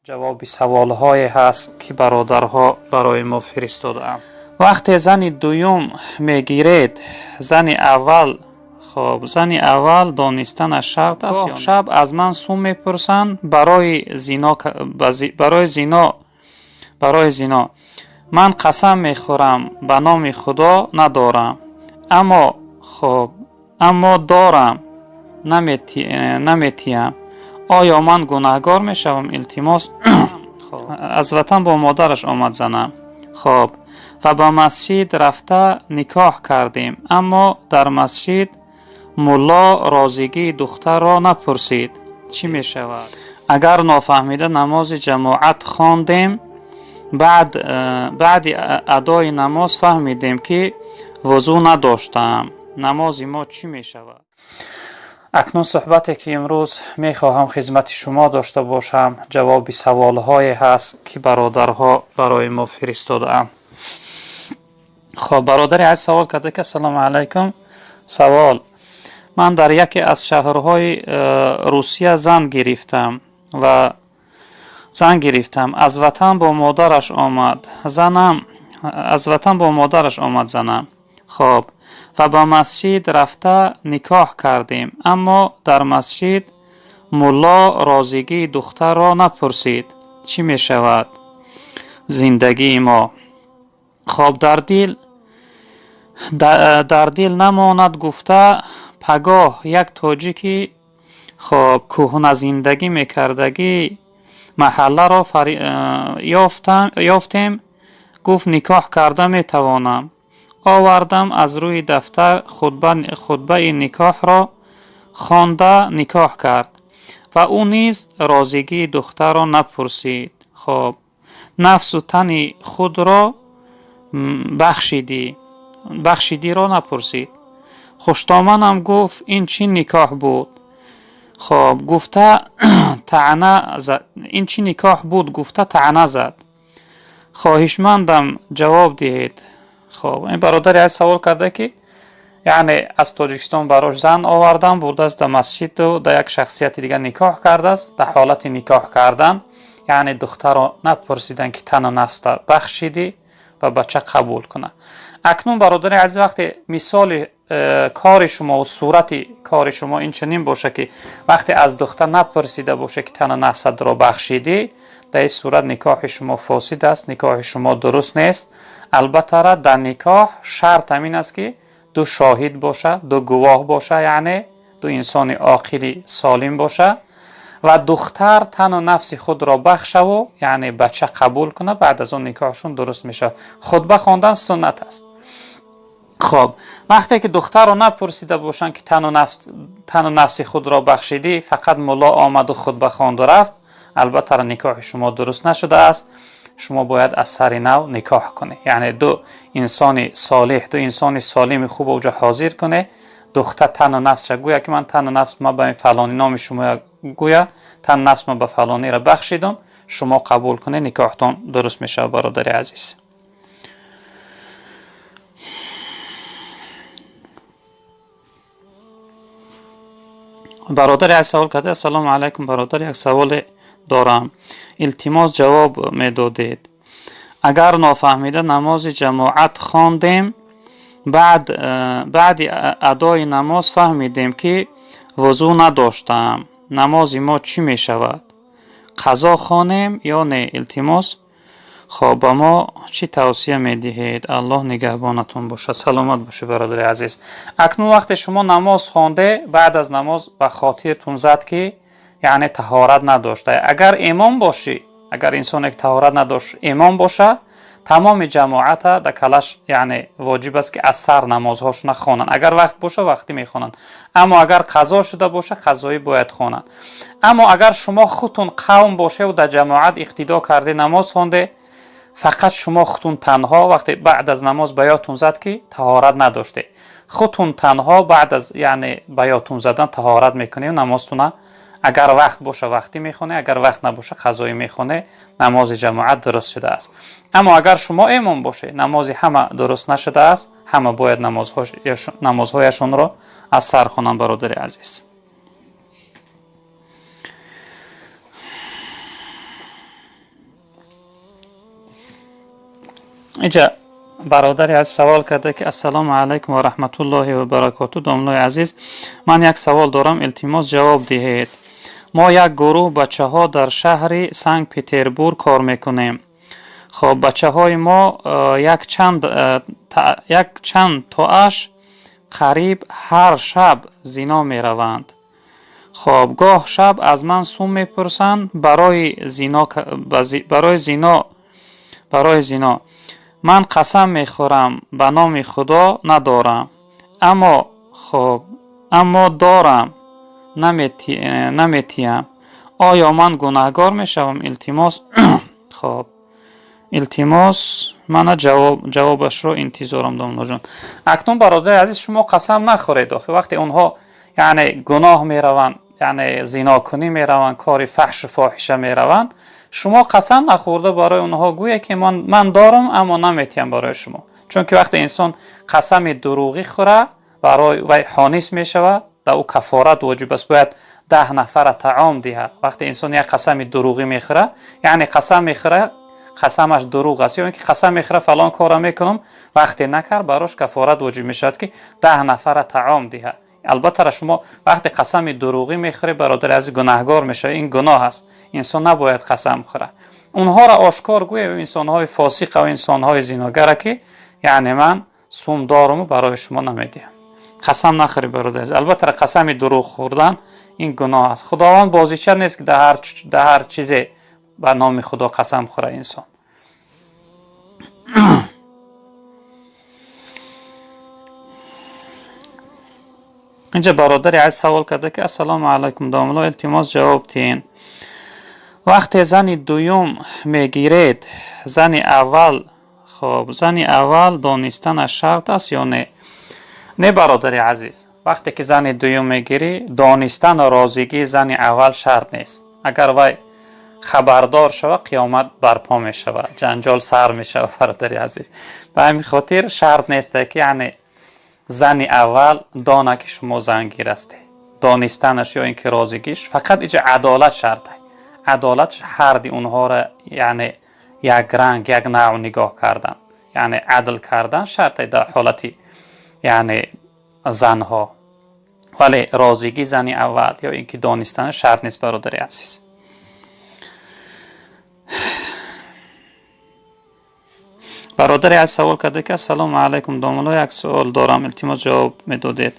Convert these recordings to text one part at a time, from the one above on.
Ҷавоби саволҳое ҳаст, ки бародарҳо барои мо фиристодаанд. Вақте зани дуюм мегиред, зани аввал, хоб, зани аввал донистанаш шарт аст ё шаб аз ман сум мепурсанд барои зино, барои зино, барои зино. Ман қасам мехӯрам ба номи Худо, надорам, аммо, хоб, аммо дорам, наметиҳам. Оё ман гунаҳгор мешавам? Илтимос. Аз ватан бо модараш омад занам, хоб, ва ба масҷид рафта никоҳ кардем, аммо дар масҷид мулло розигии духтарро напурсид. Чӣ мешавад? Агар нофаҳмида намози ҷамоат хондем, баъди адои намоз фаҳмидем, ки вузӯ надоштаам, намози мо чӣ мешавад? Акнун суҳбате, ки имрӯз мехоҳам хизмати шумо дошта бошам, ҷавоби саволҳое ҳаст, ки бародарҳо барои мо фиристодаанд. Хоб, бародари азиз савол карда, ки: «Ассалому алайкум. Савол: ман дар яке аз шаҳрҳои Русия зан гирифтам ва зан гирифтам. Аз ватан бо модараш омад занам, аз ватан бо модараш омад занам, хоб, ва ба масҷид рафта никоҳ кардем, аммо дар масҷид мулло розигии духтарро напурсид. Чӣ мешавад зиндагии мо? Хоб, дар дил намонад гуфта, пагоҳ як тоҷики, хоб, кӯҳназиндагӣ мекардагӣ маҳалларо ёфтем. Гуфт, никоҳ карда метавонам. Овардам, аз рӯи дафтар хутбаи никоҳро хонда никоҳ кард ва ӯ низ розигии духтарро напурсид. Хоб, нафсу тани худро бахшидиро напурсид. Хуштоманам гуфт, ин чӣ никоҳ буд, хоб, гуфта таъна, ин чӣ никоҳ буд, гуфта таъна зад. Хоҳишмандам, ҷавоб диҳед.» Хоб, ин бародари азиз савол карда, ки яъне аз Тоҷикистон барош зан овардан, бурдааст дар масҷиду дар як шахсияти дигар никоҳ кардааст. Дар ҳолати никоҳ кардан, яъне духтарро напурсидан, ки тану нафста бахшидӣ ва бача қабул кунад. Акнун, бародари азиз, вақте мисоли кори шумо, сурати кори шумо ин чунин боша, ки вақте аз духтар напурсида боша, ки тану нафсатро бахшидӣ, дар ин сурат никоҳи шумо фосид аст, никоҳи шумо дуруст нест. Албатта, дар никоҳ шарт ҳамин аст, ки ду шоҳид боша, ду гувоҳ боша, яъне ду инсони оқили солим боша ва духтар тану нафси худро бахшаву, яъне бача қабул кунад. Баъд аз он никоҳшон дуруст мешавад. Хутба хондан суннат аст. Хоб, вақте ки духтарро напурсида бошанд, ки тану нафси худро бахшидӣ, фақат мулло омаду хутба хонду рафт, албатта, никоҳи шумо дуруст нашудааст. Шумо бояд аз сари нав никоҳ кунед, яъне ду инсони солиҳ, ду инсони солими хуб оҷа ҳозир кунед. Духтар тану нафсша гӯя, ки ман тану нафс ма ба фалони, номи шумо гӯя, тану нафс ма ба фалониро бахшидум, шумо қабул кунед, никоҳтон дуруст мешавад, бародари азиз. Бародари азиз савол карда: «Ассалому алайкум, бародар, як саволе дорам, илтимос, ҷавоб медодед. Агар нофаҳмида намози ҷамоат хондем, баъди адои намоз фаҳмидем, ки вузӯ надоштаам, намози мо чӣ мешавад? Қазо хонем ё не? Илтимос, хоб, ба мо чӣ тавсия медиҳед? Аллоҳ нигаҳбонатон бошад.» Саломат бошед, бародари азиз. Акнун вақте шумо намоз хонде, баъд аз намоз ба хотиртун зад, ки яъне таҳорат надошта, агар имом бошӣ, агар инсоне ки таҳорат надошт имом боша, тамоми ҷамоата да калаш, яъне воҷиб аст, ки аз сар намозҳошона хонанд. Агар вақт боша, вақтӣ мехонанд, аммо агар қазо шуда боша, қазоӣ бояд хонанд. Аммо агар шумо худтун қавм бошеву дар ҷамоат иқтидо карде, намоз хонде, фақат шумо худтун танҳо, вақте баъд аз намоз ба ёдтун зад, ки таҳорат надоште, худтун танҳо баъд аз, яъне ба ёдтун задан, таҳорат мекунед, намозтуна агар вақт боша, вақтӣ мехоне, агар вақт набоша, қазоӣ мехоне, намози ҷамоат дуруст шудааст. Аммо агар шумо имом бошед, намози ҳама дуруст нашудааст, ҳама бояд намозҳояшонро аз сар хонанд, бародари азиз. Иҷа бародаре аз савол карда, ки ассалому алайкум ва раҳматуллоҳи ва баракоту, домлои азиз, ман як савол дорам, илтимос, ҷавоб диҳед. Мо як гурӯҳ бачаҳо дар шаҳри Санкт Петербург кор мекунем. Хоб, бачаҳои мо якчанд тоаш қариб ҳар шаб зино мераванд. Хоб, гоҳ шаб аз ман сум мепурсанд барои зино, барои зино, барои зино. Ман қасам мехӯрам, ба номи Худо, надорам, аммо, хоб, аммо дорам, наметиям. Оё ман гунаҳгор мешавам? Илтимос, хоб, илтимос, мана ҷавобашро интизорам, домлоҷон. Акнун, бародари азиз, шумо қасам нахӯред. Охи, вақте онҳо, яъне, гуноҳ мераванд, яъне зинокунӣ мераванд, кори фаҳшу фоҳиша мераванд, шумо қасам нахӯрда барои онҳо гӯе, ки ман дорам, аммо наметиҳам барои шумо. Чунки вақте инсон қасами дурӯғӣ хӯра, барои вай ҳонис мешавад, дар ӯ кафорат воҷиб аст, бояд 10 нафара таом диҳад. Вақте инсон як қасами дурӯғӣ мехӯра, яъне қасам мехӯра, қасамаш дурӯғ аст, ё ин ки қасам мехӯра, фалон корро мекунам, вақте накард, барош кафорат воҷиб мешавад, ки 10 нафара таом диҳад. Албатта, шумо вақте қасами дурӯғӣ мехӯред, бародари азиз, гунаҳгор мешавед. Ин гуноҳ аст, инсон набояд қасам хӯрад. Онҳоро ошкор гӯе, инсонҳои фосиқа ва инсонҳои зиногара, ки яъне ман сум доруму барои шумо намедиҳам. Қасам нахӯред, бародари азиз. Албатта, қасами дурӯғ хӯрдан ин гуноҳ аст. Худованд бозича нест, ки дар ҳар чизе ба номи Худо қасам хӯра инсон. Инҷа бародари азиз савол карда, ки ассалому алайкум, домло, илтимос, ҷавоб диҳен. Вақте зани дуюм мегиред, зани аввал, хоб, зани аввал донистанаш шарт аст ё не? Не, бародари азиз, вақте ки зани дуюм мегирӣ, донистану розигии зани аввал шарт нест. Агар вай хабардор шава, қиёмат барпо мешавад, ҷанҷол сар мешавад, бародари азиз. Ба ҳамин хотир шарт несте, ки яъне зани аввал дона, ки шумо зангир ҳастед. Донистанаш ё ин ки розигиш, фақат иҷа адолат шарта. Адолат, ҳарди онҳоро, яъне, якранг, як навъ нигоҳ кардан, яъне адл кардан шарте дар ҳолати, яъне, занҳо. Вале розигии зани аввал ё ин ки донистан шарт нест, бародари азиз. Бародари аз савол карда, ки ассалому алайкум, домулло, як суол дорам, илтимос, ҷавоб медодед.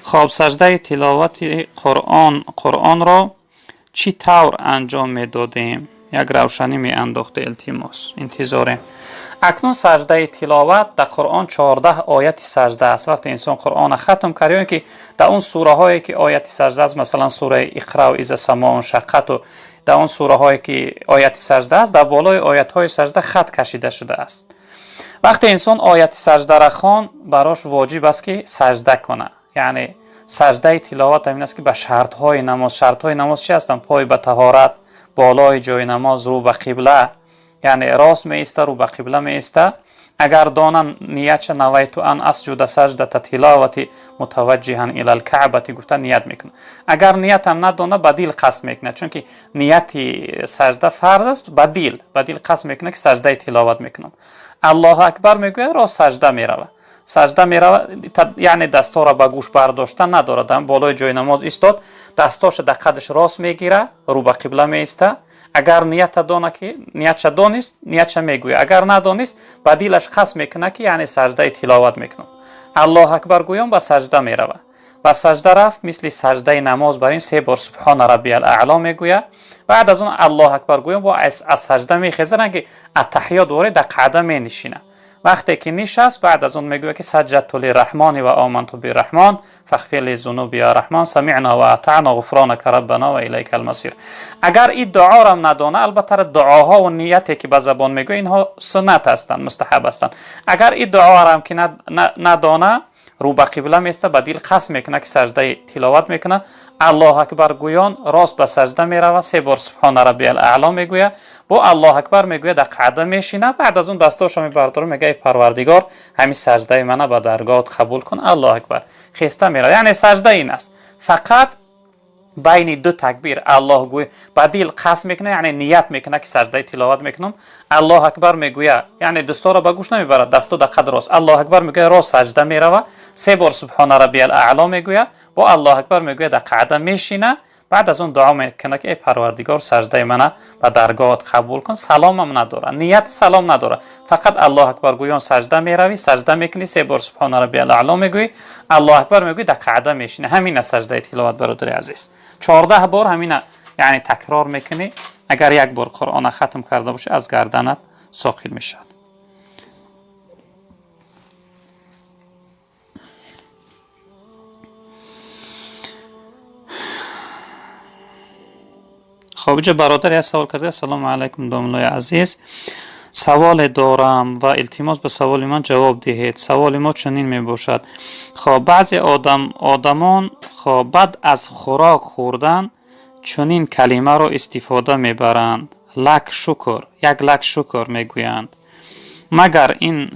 Хоб, саждаи тиловати Қуръонро чӣ тавр анҷом медодем? Як равшанӣ меандохте, илтимос, интизорем. Акнун саждаи тиловат, дар Қуръон 14 ояти сажда аст. Вақте инсон Қуръона хатм кард ё ин ки дар он сураҳое, ки ояти сажда аст, масалан, сураи Иқрау, иза самоун шаққату, дар он сураҳое, ки ояти сажда аст, дар болои оятҳои сажда хат кашида шудааст. Вақте инсон ояти саждара хон, барош воҷиб аст, ки сажда кунад. Яъне саждаи тиловат ҳамин аст, ки ба шартҳои намоз. Шартҳои намоз чи ҳастанд? Пой ба таҳорат, болои ҷои намоз, рӯ ба қибла, яъне рост меиста, рӯ ба қибла меиста. Агар дона, ниятша «навайту ан асҷуда саҷдата тиловати мутаваҷҷиҳан илал каъбати» гуфта ният мекунад. Агар ниятам надона, ба дил қасд мекунад, чунки нияти сажда фарз аст. Ба дил қасд мекунад, ки саждаи тиловат мекунам. Аллоҳу акбар мегӯяд, рост сажда меравад. Сажда меравад, яъне дастҳоро ба гӯш бардошта надорад. Болои ҷои намоз истод, дастоша дар қадаш рост мегира, рӯ ба қибла меиста. Агар нията дона, ки ниятша донист, ниятша мегӯяд. Агар надонист, ба дилаш қасд мекунад, ки яъне саждаи тиловат мекунам. Аллоҳу акбар гӯён ба сажда меравад. Ба сажда рафт, мисли саждаи намоз бар ин се бор субҳона раббиял аъло мегӯяд. Баъд аз он аллоҳу акбар гӯён бо аз сажда мехезад, ки аттаҳиёт ворид, дар қаъда менишинад. Вақте ки нишаст, баъд аз он мегӯяд, ки саҷадту лирраҳмони ва оманту бирраҳмон фахфир ли зунуби я раҳмон самиъна ва атаъна ғуфронака раббана ва илайка алмасир. Агар ин дуорам надона, албатта, дуоҳо ва нияте, ки ба забон мегӯяд, инҳо суннат ҳастанд, мустаҳаб ҳастанд. Агар ин дуорам ки надона, рӯ ба қибла места, ба дил қасд мекунад, ки саждаи тиловат мекунад. Аллоҳу акбар гӯён рост ба сажда меравад, се бор субҳона раббиял аъло мегӯяд, бо аллоҳу акбар мегӯяд, дар қаъда мешинад. Баъд аз он дастошо мебардорад, мегӯяд: «Эй Парвардигор, ҳамин саждаи мана ба даргоҳат қабул кун». Аллоҳу акбар, хеста меравад. Яъне сажда ин аст фақат. Байни ду такбир Аллоҳ гӯй, ба дил қасд мекунад, яъне ният мекунад, ки саҷдаи тиловат мекунам. Аллоҳ акбар мегӯя, яъне дастора ба гӯш намебарад, дасто дар қад рост. Аллоҳ акбар мегӯя, рост саҷда мерава, се бор субҳона раббиял аъло мегӯя, бо Аллоҳ акбар мегӯя, дар қаъда мешина. Баъд аз он дуо мекунад, ки эй Парвардигор, саҷдаи мана ба даргоҳат қабул кун. Саломам надора, нияти салом надора, фақат Аллоҳ акбар гӯён саҷда меравӣ, саҷда мекунӣ, се бор субҳона раббиял аъло мегӯӣ, Аллоҳ акбар мегӯӣ, дар қаъда мешинӣ. Ҳамин аст саҷдаи тиловат, бародари азиз. 14 бор ҳамина, яъне, такрор мекунӣ. Агар як бор Қуръона хатм карда бошӣ, аз гарданат соқит мешавад. Хоб, иҷо бародар як савол карда: «Ассалому алайкум, домуллои азиз, саволе дорам ва илтимос, ба саволи ман ҷавоб диҳед. Саволи мо чунин мебошад. Хоб, баъзе одамон, хоб, баъд аз хӯрок хӯрдан чунин калимаро истифода мебаранд: лак шукр, як лак шукр мегӯянд. Магар ин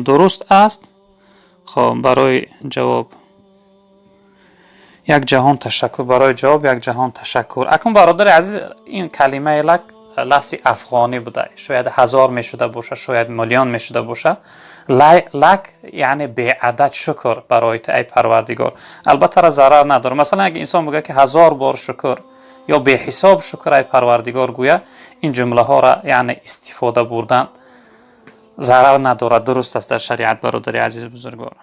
дуруст аст? Хоб, барои ҷавоб як ҷаҳон ташаккур, барои ҷавоб як ҷаҳон ташаккур.» Акун, бародари азиз, ин калимаи лак лафзи афғонӣ буда, шояд ҳазор мешуда боша, шояд миллион мешуда боша. Лак яъне беадад шукр барои ту, эй Парвардигор. Албатта, зарар надорад. Масалан, агар инсон бигӯяд, ки ҳазор бор шукр ё беҳисоб шукр, ай Парвардигор гӯя, ин ҷумлаҳоро, яъне, истифода бурдан зарар надорад, дуруст аст дар шариат, бародари азизи бузургвор.